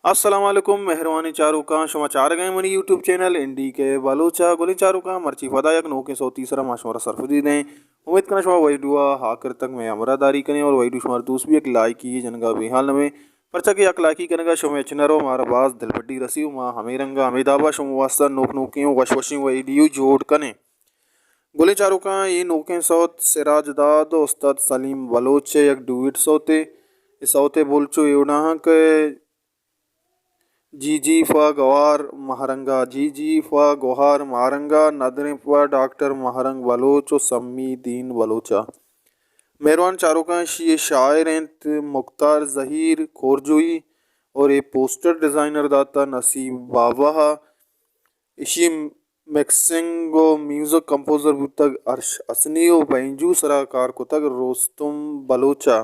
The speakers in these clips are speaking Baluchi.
السلام علیکم مہروانیں چاروکاں، شما چارگ ءَ منی یوٹیوب چینل این ڈی کے بلوچ ءَ۔ گلیں چاروکاں، مرچی پدا یک نوکیں سوتی سرا ما شمارا سرپدی دیں۔ امیت کناں شما ویڈیو ءَ آخر تک مئے ہمراہ داری کنیں اور ویڈیو شمارا دوست بی، یک لائکی جنگا بے حال نہ بیں، پرچا کہ یک لائکی کنگا شمئے چنرو مارا باز دلبڈی رسی و ما ہمے رنگا ہمے دابا شما واسطہ نوک نوکیں و وش وشیں ویڈیو جوڑ کنیں۔ گلیں چاروکاں، اے نوکیں سوت سراج داد و استاد سلیم بلوچ ءِ یک ڈویٹ سوتے۔ اے سوت ءِ بول چو اے وڑا ہاں کہ جی جی فا گوہار مہرنگا، جی جی فا گوہار مہرنگا، ندریں فا ڈاکٹر مہرنگ بلوچ و سمی دین بلوچا۔ مہروان چاروکاں، اشی ءِ شاعر انت مختار زہیر کورجوئی اور اے پوسٹر ڈیزائنر داتا نصیب بابا۔ اشی مکسنگ و میوزک کمپوزر بوتگ ارش حسنی و بینجو سرا کار کتگ رستم بلوچا۔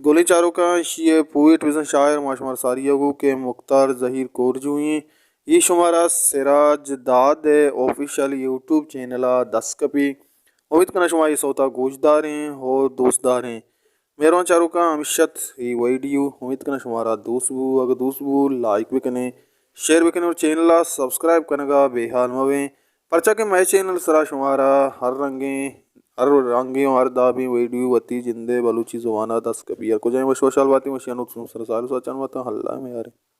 گلیں چاروکاں، اشی ءِ پوئٹ بزاں شاعر ما شمار ساری ءَ گوں کہ مختار زہیر کورجوئی ایں۔ اے شمارا سراج داد ءِ آفیشل یوٹیوب چینل ءَ دست کپی۔ امیت کناں شما اے سوتا گوش داریں و دوست داریں۔ مہروان چاروکاں، ہمیش ات اے ویڈیو۔ امیت کناں شمارا دوست بو۔ اگہ دوست بو، لائک بکنیں، شیئر بکنیں اور چینل ءَ سبسکرائب کنگا بے حال مبیں، پرچا کہ مئے چینل سرا شمارا ہر رنگیں، ہر رنگیں و ہر دابیں ویڈیو وتی جندے بلوچی زبان ءَ دست کپی۔ ہر کجائیں وش وشحال باتیں، وشی انوت سر سال ساچان باتاں، اللہ میارے۔